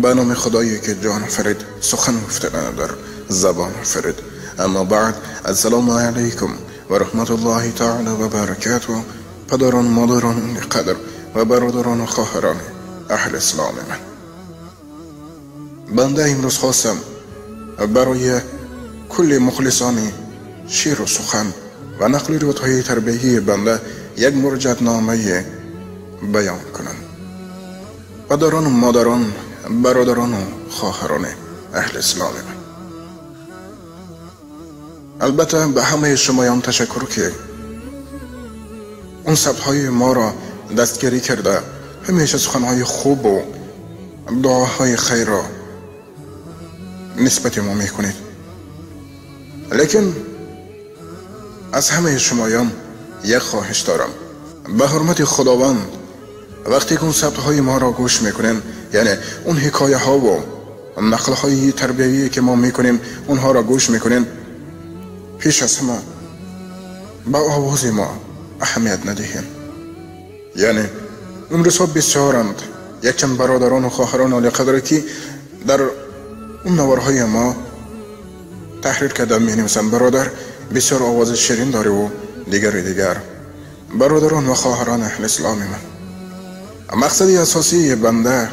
به نام خدایی که جان فرید، سخن گفتن در زبان فرید. اما بعد، السلام علیکم و رحمت الله تعالی و برکاته. پدران، مادران قدر و برادران و خواهران اهل اسلام من، بنده امروز خواستم برای کل مخلصان شعر و سخن و نقل روایت‌های تربیه‌ای بنده یک مراجعت نامه بیان کنم. پدران و مادران، برادران و خواهران اهل اسلام من، البته به همه شمایان تشکر که اون ثبت‌های ما را دستگیری کرده، همیشه سخنهای خوب و دعاهای خیر را نسبت ما میکنید. لیکن از همه شمایان یک خواهش دارم، به حرمت خداوند وقتی که اون ثبت‌های ما را گوش میکنین، یعنی اون حکایه ها و نقل های تربیوی که ما میکنیم اونها را گوش میکنین، پیش از همه به آواز ما اهمیت ندهیم. یعنی امروزها بسیارند یک چند برادران و خواهران عالی قدر که در اون نوارهای ما تحریر کرده می نویسند برادر بسیار آواز شیرین داره و دیگر. برادران و خواهران اهل اسلام من، مقصد اساسی بنده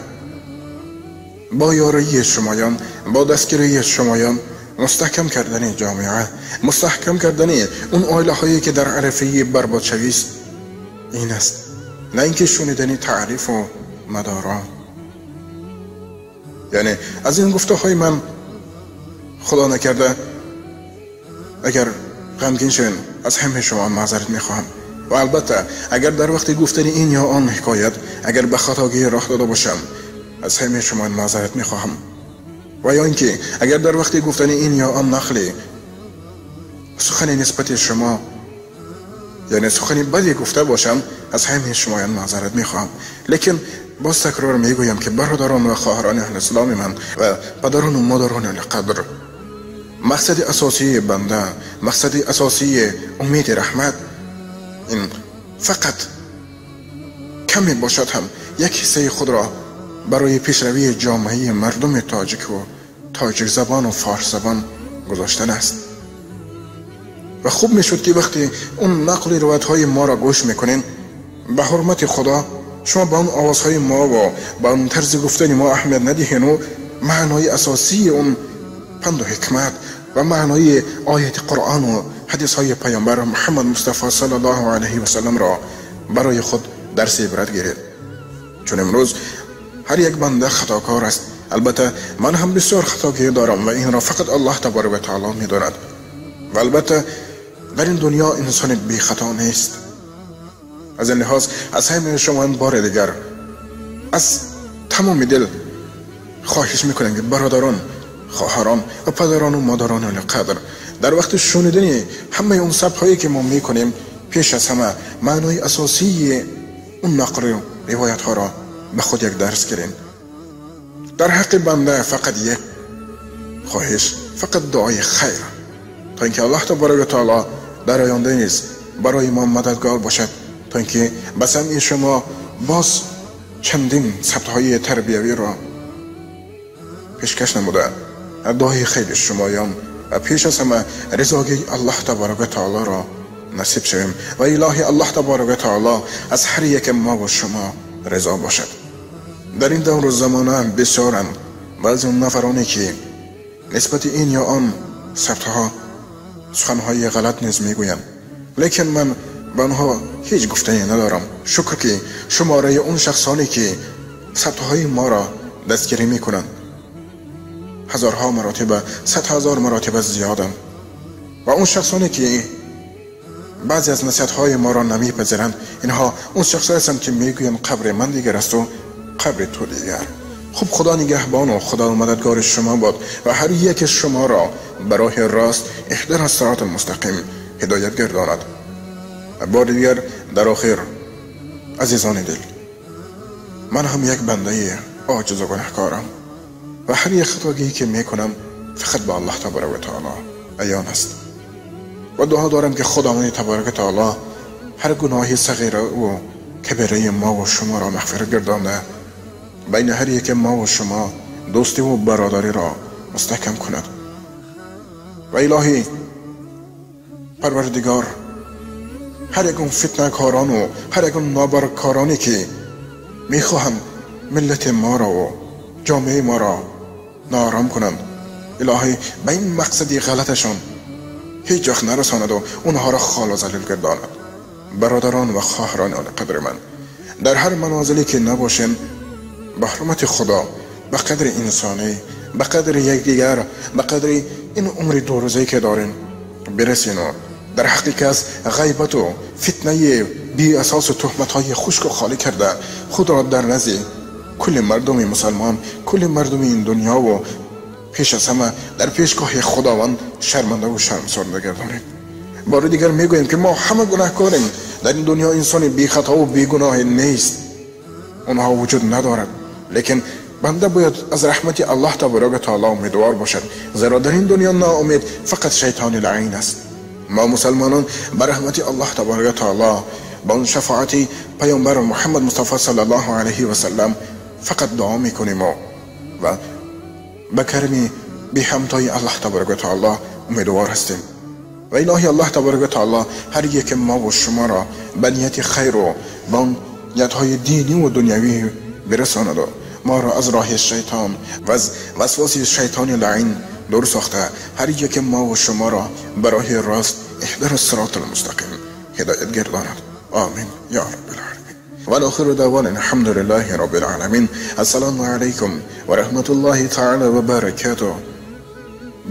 با یاری شمایان، با دستگیری شمایان، مستحکم کردن جامعه، مستحکم کردن اون عائله هایی که در عرفه برباد شوی است، این است، نه اینکه شنیدن تعریف و مدارا. یعنی از این گفته های من خدا نکرده اگر غمگین شوین از همه شما معذرت میخواهم، و البته اگر در وقت گفتن این یا آن حکایت اگر به خطاگی راه داده باشم از همه شما معذرت میخواهم، و یا اینکه اگر در وقت گفتن این یا آن نقلی سخن نسبت شما، یعنی سخن بدی گفته باشم، از همه شما معذرت میخواهم. لیکن باز تکرار میگویم که برادران و خواهران اهل اسلام من و پدران و مادران قدر، مقصد اساسی بنده، مقصد اساسی امید رحمت این فقط کمی باشد هم یک حصه خود را برای پیشروی جامعه مردم تاجیک و تاجیک زبان و فارس زبان گذاشتن است. و خوب میشد که وقتی اون نقل روایت های ما را گوش میکنین، به حرمت خدا شما با اون آوازهای ما و با اون طرز گفتن ما اهمیت ندهین و معنای اساسی اون پند و حکمت و معنای آیت قرآن و حدیث های پیامبر محمد مصطفی صلی الله علیه و سلم را برای خود درس عبرت گیرید. چون امروز هر یک بنده خطاکار است. البته من هم بسیار خطاگی دارم و این را فقط الله تبارک و تعالی میداند، و البته در این دنیا انسان بی خطا نیست. از این لحاظ از همه شما بار دیگر از تمام دل خواهش میکنم که برادران، خواهران و پدران و مادران قدر در وقت شنیدن همه اون ثبت که ما میکنیم، پیش از همه معنای اساسی اون نقل و روایت ها را به خود یک درس گیرین. در حق بنده فقط یک خواهش، فقط دعای خیر، تا اینکه الله تبارک و تعالی در آینده نیز برای ما مددگار باشد، تا اینکه به سمع شما باز چندین ثبت های تربیوی را پیشکش نموده دعای خیر شمایان و پیش از همه رضای الله تبارک و تعالی را نصیب شویم و الهی الله تبارک و تعالی از هر یک ما و شما رضا باشد. در این دور و زمانه هم بسیارند بعضی اون نفرانی که نسبت این یا آن ثبت ها سخنهای غلط نیز میگویند، لیکن من به آنها هیچ گفتنی ندارم. شکر که شماره اون شخصانی که ثبت های ما را دستگیری میکنند هزارها مراتب، 100,000 مراتب زیادند، و اون شخصانی که بعضی از نصیحت های ما را نمیپذیرند، اینها اون شخص هستند که میگویند قبر من دیگر است و قبر تو دیگر. خب خدا نگهبان و خدا مددگار شما باد و هر یک شما را به راه راست اهدنا الصراط المستقیم هدایت گرداند. بار دیگر در آخر عزیزان دل، من هم یک بنده عاجز و گناهکارم و هر یک خطاگی که میکنم فقط به الله تبارک و تعالی عیان است، و دعا دارم که خداوند تبارک و تعالی هر گناه صغیره و кабираи мо ва шуморо мағфират гардонда, байни ҳар яке мо ва шумо дӯстӣ ва бародариро мустаҳкам кунад. Ва илоҳӣ Парвардигор, ҳар ягон фитнакорон ва ҳар ягон нобаркороне ки мехоҳанд миллати моро ва ҷомеаи моро ноором кунанд, илоҳӣ ба ин мақсади ғалаташон ҳеҷ вақт нарасонад ва онҳоро холу залил гардонад. Бародарон ва хоҳарони олиқадри ман, дар ҳар манозиле ки набошем, ба ҳурмати Худо, ба қадри инсонӣ, ба қадри якдигар, ба қадри ин умри дурӯзае ки дорем бирасем ва дар ҳаққи кас ғайбату фитнаи беасосу туҳматҳои хушку холӣ карда худро дар назди кулли мардуми мусалмон, кулли мардуми ин дунё ва пеш аз ҳама дар пешгоҳи Худованд шармандаву шармсор нагардонем. Бори дигар мегӯем ки мо ҳама гунаҳкорем. Дар ин дунё инсони бехатову бегуноҳе нест, онҳо вуҷуд надорад. Лекин банда бояд аз раҳмати Аллоҳ таборака таоло умедвор бошад, зеро дар ин дунё ноумед фақат шайтони лаъин аст. Мо мусалмонон ба раҳмати Аллоҳ таборака таоло, ба он шафоати паёмбар Муҳаммад Мустафо саллаллоҳу алайҳи васаллам фақат дуо мекунем ва ба карами беҳамтои Аллоҳ таборака таоло умедвор ҳастем. Ва илоҳи Аллоҳ таборака таоло ҳар яке мо ва шуморо ба нияти хайру ба он ниятҳои динӣ ва дунявӣ бирасонаду моро аз роҳи шайтон ва аз васвоси шайтони лаъин дур сохта, ҳар яке мо ва шуморо ба роҳи рост иҳдина сироти алмустақим ҳидоят гардонад. Омин ё раббил оламин. Ва охиру даъвона алҳамдулиллаҳи раббил оламин. Ассалому алайкум ва раҳматуллоҳи таъала ва баракатуҳ.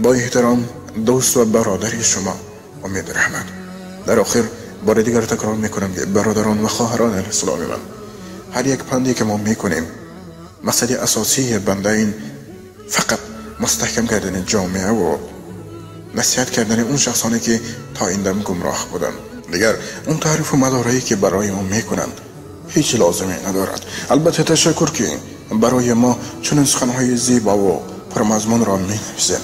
Бо эҳтиром дӯст ва бародари шумо Умед Раҳмат. Дар охир бори дигар такрор мекунам ки бародарон ва хоҳарони исломи ман, ҳар як панде ки мо мекунем, мақсади асосии банда ин фақат мустаҳкам кардани ҷомеа ва насиҳат кардани он шахсоне ки то ин дам гумроҳ буданд. Дигар он таърифу мадорае ки барои мо мекунанд ҳеҷ лозиме надорад. Албатта ташаккур ки барои мо чунин суханҳои зебову пурмазмунро менависем,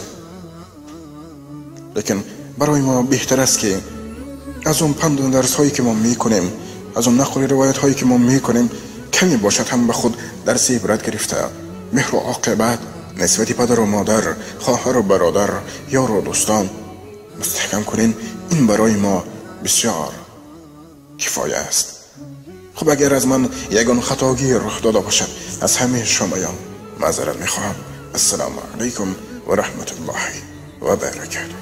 лекин барои мо беҳтар аст ки аз он панду дарсҳое ки мо мекунем, аз он нақлу ривоятҳое ки мо мекунем, каме бошад ҳам ба худ дарси ибрат гирифта, меҳру оқибат нисбати падару модар, хоҳару бародар, ёру дӯстон мустаҳкам кунем. Ин барои мо бисёр кифоя аст. Хуб, агар аз ман ягон хатогӣ рух дода бошад, аз ҳамаи шумоён маъзарат мехоҳам. Ассалому алайкум ва раҳматуллоҳи ва баракатуҳ.